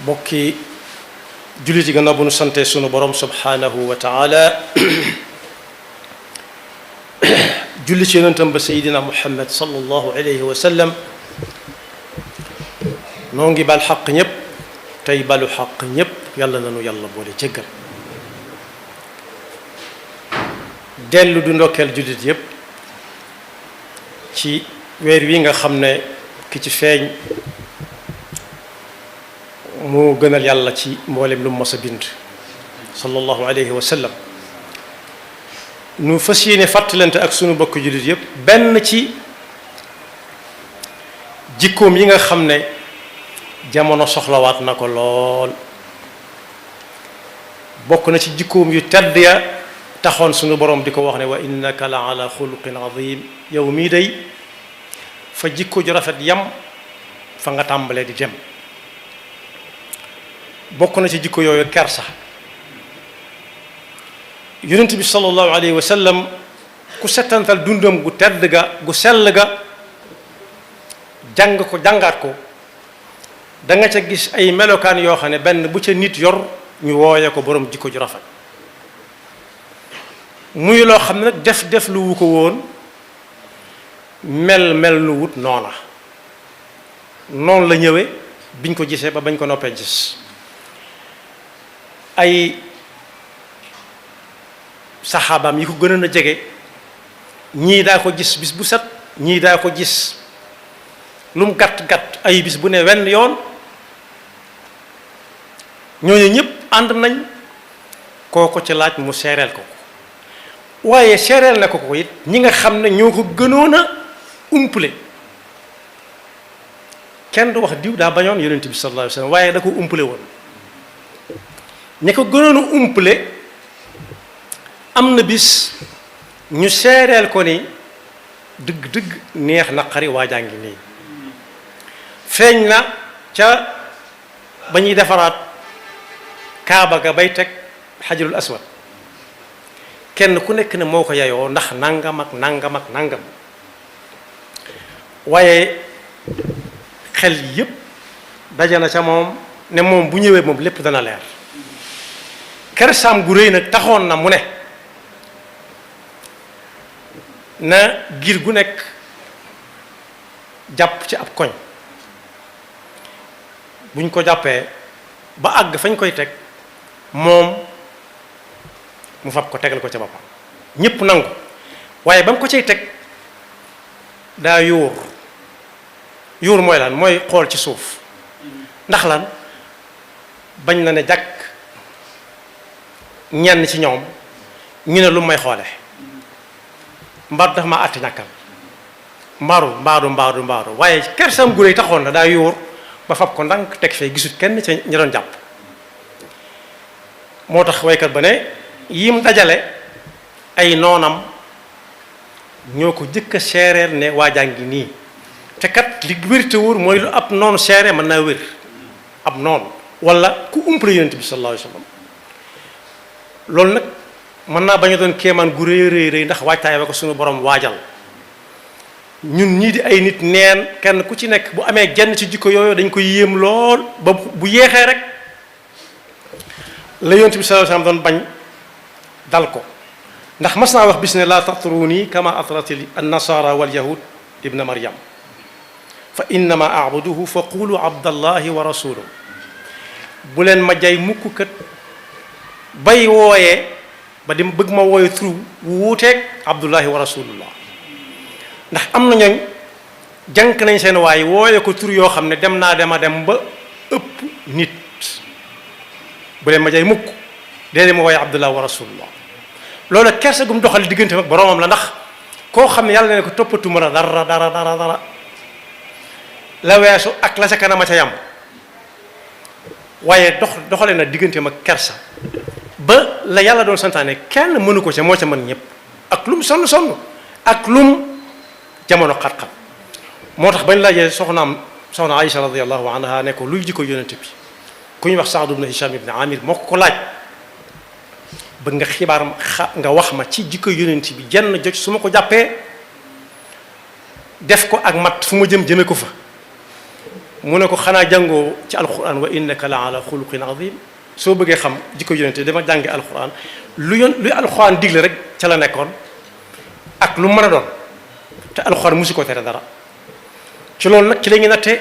bokki jullit yi gannaaw bu nu sante sunu borom subhanahu wa taala julli ci yonentam ba sayidina muhammad sallallahu alayhi wa sallam noo ngi bal xaq ñëpp tey balu xaq ñëpp yàlla nanu yàlla boole jéggal dellu du ndokkeel jullit yëpp ci weer wi nga xam ne ki ci feeñ moo gënal yàlla ci mboolem lu mu mës a bind sallallahu alayhi wa sallam nu fas yéene fàttalante ak sunu bokk jullit yëpp benn ci jikkoom yi nga xam ne jamono soxlawaat na ko lool bokk na ci jikkoom yu tedd ya taxoon sunu borom di ko wax ne wa innaka la ala xuluqin azim yow mii day fa jikko ju rafet yam fa nga tàmbalee di dem bokk na ci jikko yooyu kersa yonent bi sallallahu alayhi wa sallam ku settantal dundam gu tedd ga gu sell ga jàng ko jàngaat ko da nga ca gis ay melokaan yoo xam ne benn bu ca nit yor ñu wooye ko borom jikko ju rafet muy loo xam ne nag def lu wu ko woon mel lu wut noona noonu la ñëwee biñ ko gisee ba bañ ko noppee gis ay saxaabaam yi ko gënoon a jege ñii daa ko gis bis bu set ñii daa ko gis lu mu gàtt ay bis bu ne wenn yoon ñooñu ñëpp ànd nañ koo ko ci laaj mu seereel ko waaye seereel na ko ko it ñi nga xam ne ñoo ko gënoon a umpale kenn du wax diw daa bañoon yonent bi sallallahu alayhi wa sallam waaye da ko umpale woon ñi ko gënoon a umpale am na bis ñu seereel ko ni dëgg neex naqari waajaa ngi nii feeñ na ca ba ñuy defaraat kaaba ga bay teg xajarul aswad kenn ku nekk ne moo ko yayoo ndax nangam ak nangam waaye xel yépp daje na ca moom ne moom bu ñëwee moom lépp dana leer kersaam gu rëy nag taxoon na mu ne na giir gu nekk jàpp ci ab koñ buñ ko jàppee ba àgg fañ koy teg moom mu fab ko tegal ko ca boppam ñépp nangu waaye ba mu ko cay teg daa yuur mooy lan mooy xool ci suuf ndax lan bañ na ne jàkk ñenn ci ñoom ñu ne lu may xoole mbaadu dafa ma àtti ñàkkal mbaaru waaye kersam gu réy taxoon na daa yuur ba fab ko ndànk teg fee gisut kenn ca ñi doon jàpp moo tax waykat ba ne yim dajale ay noonam ñoo ko jëkk a seereel ne waajaa ngi nii te kat li wér te wóor mooy lu ab noonu seere mën naa wér ab noonu wala ku umpale yonent bi sallallahu alayhi wa sallam loolu nag mën naa bañ a doon kéemaan gu rëy ndax waajtaay ba ko suñu borom waajal ñun ñii di ay nit neen kenn ku ci nekk bu amee genn ci jikko yooyu dañ ko yéem lool ba bu yeexee rek la yonent bi sallallahu alayhi wa sallam doon bañ dal ko ndax mas naa wax bis ne laa tatruni kama atrati an-nasara wal yahud ibna maryam fa innama a'buduhu fa qulu abdallahi wa rasuluhu bu leen ma jay mukk kat bay wooyee ba di bëgg ma wooye tur wuuteeg abdullahi wa rasulullah ndax am na ñooñ jànk nañ seen waay wooye ko tur yoo xam ne dem naa dem ba ëpp nit bu leen ma jay mukk dee ma wooye abdullahi wa rasulullah loolu kersa gum doxal diggante ak boroomam la ndax koo xam ne yàlla ne ko toppatuma la dara la weesu ak la sa kanama ca yam waaye doxale na diggante ak kersa ba la yàlla doon santaane kenn mënu ko ca moo ca mën ñëpp ak lum sonn ak lum jamono xat-xat moo tax bañ laajee soxna Aïcha radiyallahu anha ne ko luy jikko yonent bi ku ñuy wax Saad ibn Hisham ibn Amir moo ko laaj bëgg nga xibaar nga wax ma ci jikko yonent bi jenn joj su ma ko jàppee def ko ak mat fu ma jëme ko fa mu ne ko xanaa jàngoo ci alquran wa innaka la ala xuluqin azim soo bëggee xam jikko yonente dama jàngi alquran luy alquran digle rek ca la nekkoon ak lu mën a doon te alquran musu ko tere dara ci loolu nag ci la ngi natte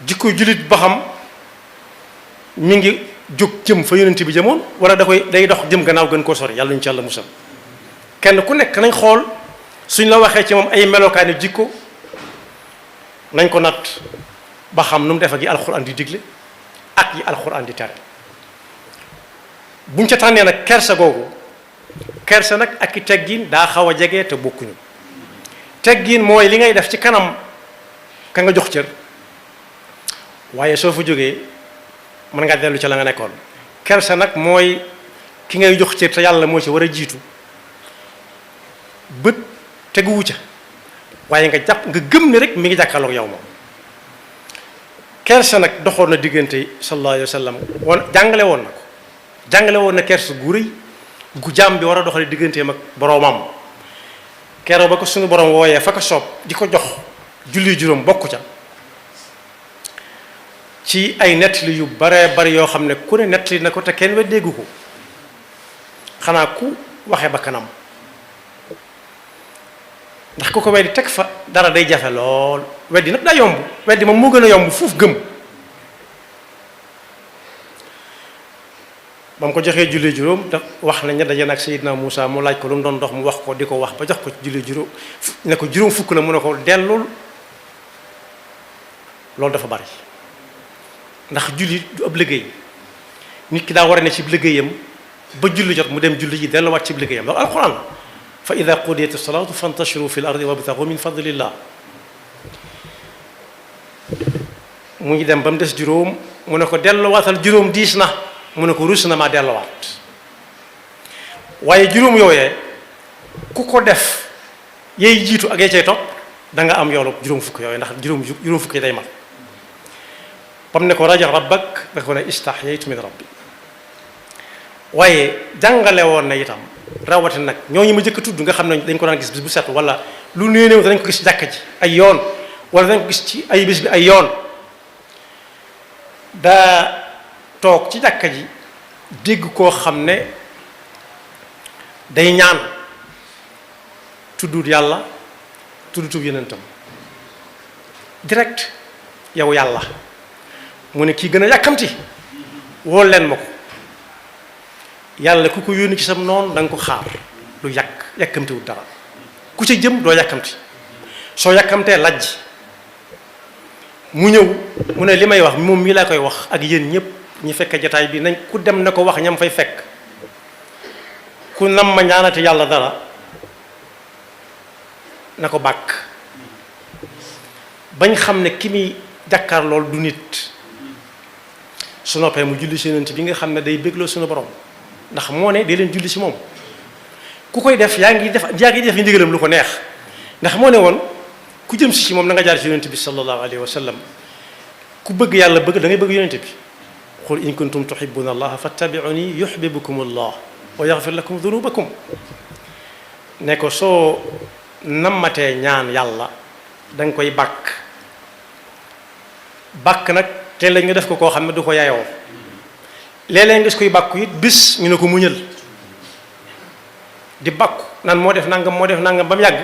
jikko jullit ba xam mi ngi jóg jëm fa yonente bi jëmoon wala day dox jëm gannaaw gën koo sori yàlla ñu ci yàlla musal kenn ku nekk nañ xool suñ la waxee ci moom ay melokaani jikko nañ ko natt ba xam nu mu def ak yi alxuraan di digle ak yi alxuraan di tere buñ ca tànnee nag kersa googu kersa nag ak i teggin daa xaw a jege te bokkuñu teggin mooy li ngay def ci kanam ka nga jox cër waaye soo fa jógee mën nga dellu ca la nga nekkoon kersa nag mooy ki ngay jox cër te yàlla moo ci war a jiitu bët teguwu ca waaye nga jàpp nga gëm ne rek mi ngi jàkkaarloog yow moom kersa nag doxoon na diggante sallallahu alayhi wa sallam woon jàngale woon na kersa gu rëy gu jaam bi war a doxale digganteem ak boroomam keroo ba ko suñu borom wooyee fa ko soob di ko jox julli juróom bokk ca ci ay nettali yu bare bari yoo xam ne ku ne nettali na ko te kenn weddeegu ko xanaa ku waxee ba kanam ndax ku ko weddi teg fa dara day jafe lool weddi nag daa yomb weddi moom moo gën a yomb fuuf gëm ba mu ko joxee julli juróom da wax nañ ne daje nag Seydina Moussa mu laaj ko lu mu doon dox mu wax ko di ko wax ba jox ko julli juróom ne ko juróom fukk la mu ne ko dellul loolu dafa bari ndax julli du ab liggéey nit ki daa war a ne ci liggéeyam ba julli jot mu dem julli ji delluwaat ci liggéeyam loolu alxuraan la fa ida qudiyat as-salaatu fantashiru fi l-ardi wabtagu min fadlillah mu ngi dem ba mu des juróom mu ne ko delluwaatal juróom diis na mu ne ko rus na maa delluwaat waaye juróom yooyee ku ko def yay jiitu ak yay cay topp da nga am yoolu juróom fukk yooyu ndax juróom fukk yi day mat bam ne ko raja rabbak da ko ne istahyaytu min rabbi waaye jàngale woon na itam rawatina nag ñooñu ma jëkk a tudd nga xam ne dañ ko daan gis bis bu set wala lu néew dañ ko gis ci jàkka ji ay yoon wala dañ ko gis ci ay bis bi ay yoon daa toog ci jàkka ji dégg koo xam ne day ñaan tuddut yàlla tuddutub yonentam direct yow yàlla mu ne kii gën a yàkkamti woo leen ma ko yàlla ku ko yónni ci sam noonu da nga ko xaar lu yàkkamtiwul dara ku ca jëm doo yàkkamti soo yàkkamtee lajj mu ñëw mu ne li may wax moom mii laa koy wax ak yéen ñëpp ñi fekk jataay bi nañ ku dem na ko wax ñam fay fekk ku nam ma ñaanati yàlla dara na ko bàkk bañ xam ne ki muy jàkkaar lool du nit su noppee mu julli si yonent bi nga xam ne day bégloo suñu borom ndax moo ne day leen julli si moom ku koy def yaa ngi def yi ndigalam lu ko neex ndax moo ne woon ku jëm si moom na nga jaar ci yonent bi sallallahu alayhi wa sallam ku bëgg yàlla bëgg da ngay bëgg yonent bi qul in kuntum tuhibbuna allaha fattabi'uni yuhibbukum allah wa yaghfir lakum dhunubakum ne ko soo nammatee ñaan yàlla da nga koy bàkk nag te lañ nga def ko koo xam ne du ko yaayoo léeg-léeg ngis koy bàkku it bis ñu ne ko muñal di bàkku naan moo def nangam ba mu yàgg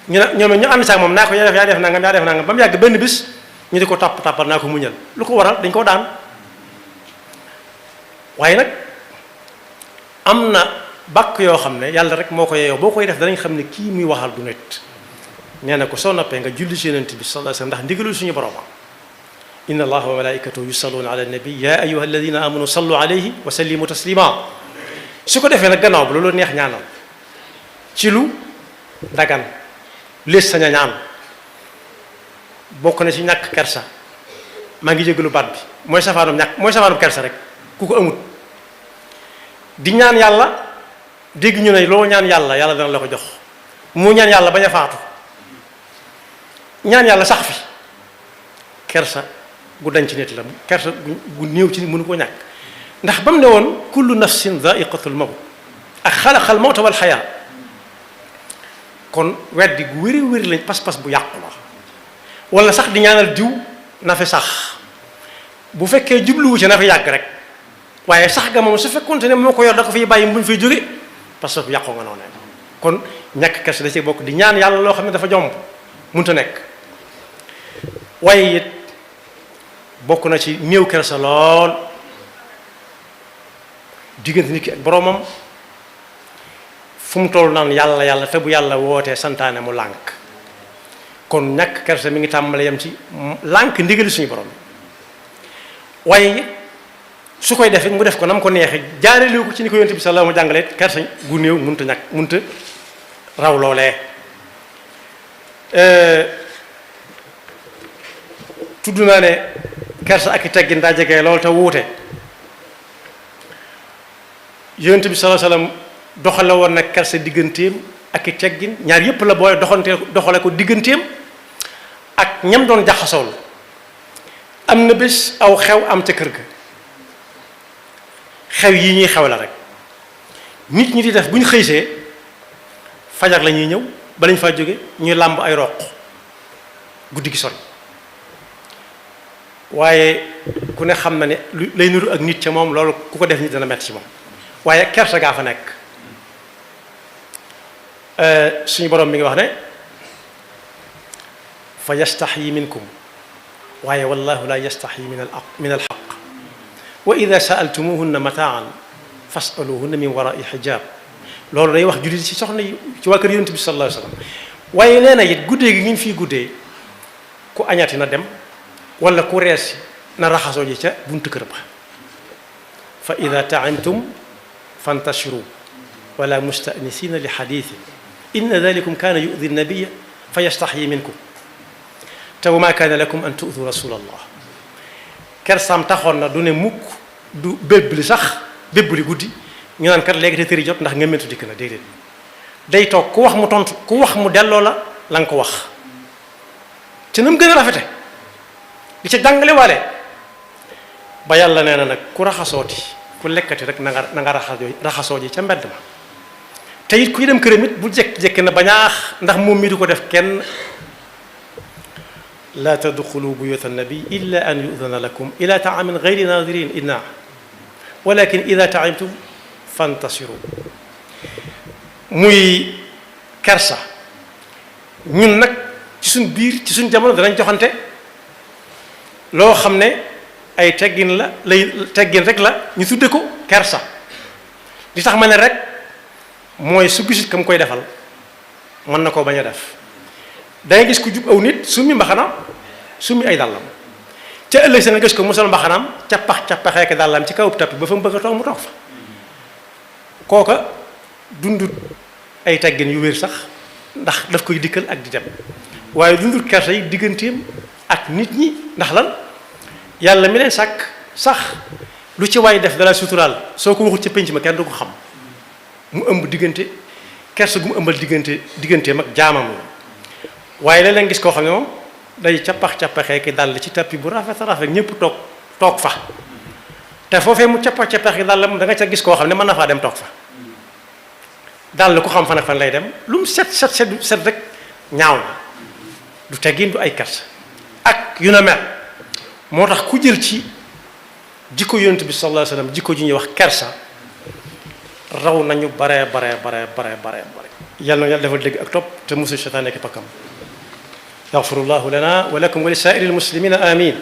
ñu ne ñoom ñu ànd saak moom naa ko yaa def nangam ba mu yàgg benn bis ñu di ko tàppal naa ko muñal lu ko waral dañ koo daan waaye nag am na bàkk yoo xam ne yàlla rek moo ko yeeyoo boo koy def danañ xam ne kii muy waxal du nit nee na ko soo noppee nga julli ci yonent bi sallallahu alayhi wasallam ndax ndigalul suñu borom inna allaha wa malaikatahu yusalluna ala nabi ya ayyuha alladina amanu sallu alayhi wa sallimu taslima su ko defee nag gannaaw bi loolu neex ñaanal ci lu dagan lees sañ a ñaan bokk na ci ñàkk kersa maa ngi jégalu baat bi mooy safaanum kersa rek ku ko amut di ñaan yàlla dégg ñu ne loo ñaan yàlla yàlla dana la ko jox mu ñaan yàlla bañ a faatu ñaan yàlla sax fi kersa gu dañ ci nit la kersa gu néew ci nit mënu ko ñàkk ndax ba mu ne woon kullu nafsin dha'iqatul mawt ak xalaqal mawta wal xayaa kon weddi gu wéri lañ pas-pas bu yàqu la wala sax di ñaanal diw na fi sax bu fekkee jubluwu ci na fi yàgg rek waaye sax ga moom su fekkoonte ne moo ko yor da ko fiy bàyyi bu ñu fiy jóge parce que yàqoo nga noonu kon ñàkk kersa da ci bokk di ñaan yàlla loo xam ne dafa jomb mënut a nekk waaye it bokk na ci néew kersa lool diggante nit ki ak boroomam fu mu toll naan yàlla yàlla te bu yàlla wootee santaane mu lànk kon ñàkk kersa mi ngi tàmbale yam ci lànk ndigali suñu borom waaye su koy def it mu def ko na mu ko neexee jaarale ko ci ni ko yonent bi sallallahu alayhi wa sallam jàngale kersa gu néew mënut a ñàkk mënut a raw loolee tudd naa ne kersa ak i teggin daa jege loolu te wuute yonent bi sallallahu alayhi wa sallam doxale woon nag kersa digganteem ak i teggin ñaar yépp la booy doxale ko digganteem ak ñam doon jaxasool am na bés aw xew am ca kër ga xew yi ñuy xew la rek nit ñi di def bu ñu xëysee fajar la ñuy ñëw ba lañ faa jóge ñuy làmb ay roq guddi gi sori waaye ku ne xam na ne lu lay nuru ak nit ca moom loolu ku ko def nit dana metti ci moom waaye kersa gaa fa nekk suñu borom mi ngi wax ne fa yastaxyi minkum waaye wallahu la yastaxyi min alxaq wa ida saaltumuhunna mataan fasaluhunna min warai xijab loolu day wax jullit ci soxna yi ci waa kër yonent bi sallallahu alayhi wa sallam waaye nee na it guddee gi ngeen fii guddee ku añati na dem wala ku rees na raxasoo ji ca buntu kër ba fa ida taimtum fantashiru wala mustanisina li xadithi inna dalikum kaana yudi nabiya fa yastaxyi minkum te wa ma kaana lakum an tu'du rasulallah kersaam taxoon na du ne mukk du bébbli sax bébbli guddi ñu naan kat léegi te tëri jot ndax nga mentu dikk na déedéet day toog ku wax mu tontu ku wax mu delloo la la nga ko wax ci na mu gën a rafete di ca jàngale waale ba yàlla nee na nag ku raxasooti ku lekkati rek na nga raxasoo ji ca mbedd ma te it kuy dem këram it bu jekk-jekk na bañaax ndax moom mi du ko def kenn laa tadxulu buyuta nabi illa an yudana lakum ila taamin gayri nadirin inna walakin ida taimtum fantasiru muy kersa ñun nag ci suñ biir ci suñ jamono danañ joxante loo xam ne ay teggin la lay teggin rek la ñu tudde ko kersa li tax ma ne rek mooy su gisit kam koy defal mën na koo bañ a def dangay gis ku jub aw nit summi mbaxanaam summi ay dàllam ca ëllëg sa nga gis ko musal mbaxanaam cappaxeeke dàllam ci kaw tappi ba fa mu bëgg a toog mu toog fa kooka dundut ay teggin yu wér sax ndax daf koy dikkal ak di dem waaye dundut kersa yi digganteem ak nit ñi ndax lan yàlla mi leen sàkk sax lu ci waay def dala suturaal soo ko waxul ca pénc ma kenn du ko xam mu ëmb diggante kersa gu mu ëmbal digganteem ak jaamam la waaye léeg-léeg gis koo xam ne moom day cappaxee ki dal ci tappi bu rafet ñëpp toog fa te foofee mu cappax ki dal moom da nga ca gis koo xam ne mën na faa dem toog fa dal ku xam fan ak fan lay dem lu mu set rek ñaaw na du teggin du ay kersa ak yu na mel moo tax ku jël ci jikko yonent bi sallallahu alayhi wasallam jikko ji ñuy wax kersa raw nañu bare yàlla na yàlla defal dégg ak topp te musul seytaane nekk pakkam yaxfirullahu lana wa lakum wa li saa'iril muslimina amin